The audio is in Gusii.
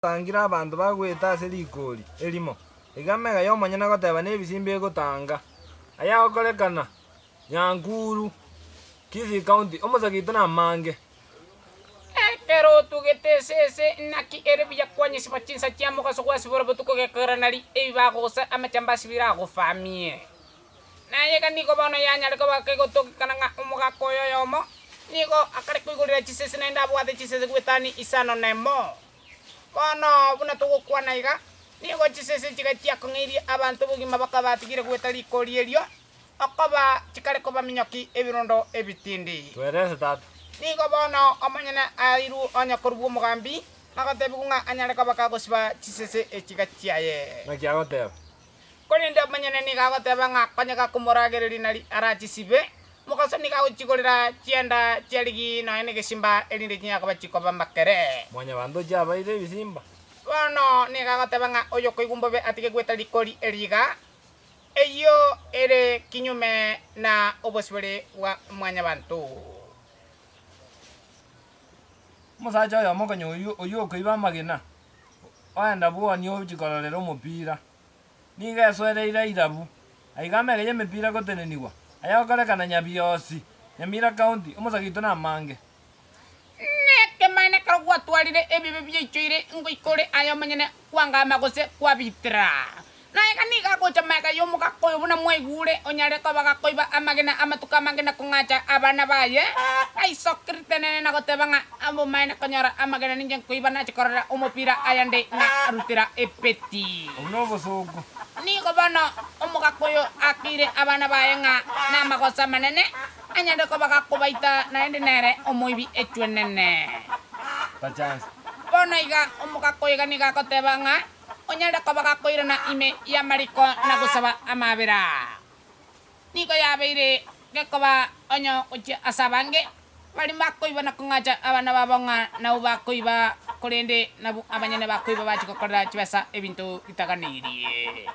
Tangire abanto bagoeta ase rikori erimo, iga amega y'omonyene agoteba nebisimba egotanga. Ayagokorekana Nyankuru, Kisii County, omosagito namange. Ekero otugete esese, naki ere buya kwanyesiba chinsa chia mogaso gwasibora botuko gekogera nari ebibago gose amachamba asibire agofamie. Naye iga nigo bono yanyare koba kegotokekana ng'a omogaka oyo oyomo nigo akare koigorera chisese naende abwate chisese goetania isano nemo. Bono buna togokwana iga, nigo chisese chiga chiakong'eirie abanto obogima bakaba batigire goeta rikori erio, okoba chikare kobaminyoki ebirondo ebitindi. Twerese tata. Nigo bono omonyene airwe onye korubwa omogambi, na gotebigwa ng'a anyare koba kagosiba chisese echiga chiaye. Naki agoteba? Korende omonyene nigo agoteba ng'a konya gakomoragereria nari arachisibe, mogaso nigo agochigorera chienda chia rigi nonya negesimba, erinde chinyare koba chikoba makere. Mwanyabanto chiabaire ebisimba. Bono nigo agoteba ng'a oyokoigwa mbobe atige gweta rikori eri iga, eyio ere kinyume na obosibore bwa mwanyabanto. Omosacha oyomo konya oyio oyio okoiba amagena, oenda bwonie ochi kororera omopira. Nigo esoereire irabu, aiga amege y'emepira gotenenigwa, ayagokorekana Nyabiosi, Nyamira County, omosagito namange. Nekemanyererio ekero gwatwarire ebibe biaichoire ngoika ore aye omonyene kwangama gose kwabitera. Na iga nigo agocha magega y'omogaka oyo buna mwaigure, onyare koba gakoiba amagena amatuko amange na kong'acha abana baye, aisokire tenene na goteba ng'a obomaene konyora amagena ninche nkoiba nache korora omopira ayande narutera epeti. Obwo nobosooku. Nigo bono omogaka oyo akeire abana baye ng'a namagoso amanene, anyare koba gakobaita naende nere omoibi echwenene. Tachansa. Bono iga omogaka oyo iga nigo agoteba ng'a Onyare koba gakoirana ime y'amariko na gosaba amabera. Nigo yabeire gekoba onye gochia ase abange, baria bakoiba na kong'acha abana babo ng'a nabwo bakoiba, korende nabwo abanyene bakoiba bachia gokorera chibesa ebinto bitaganeirie.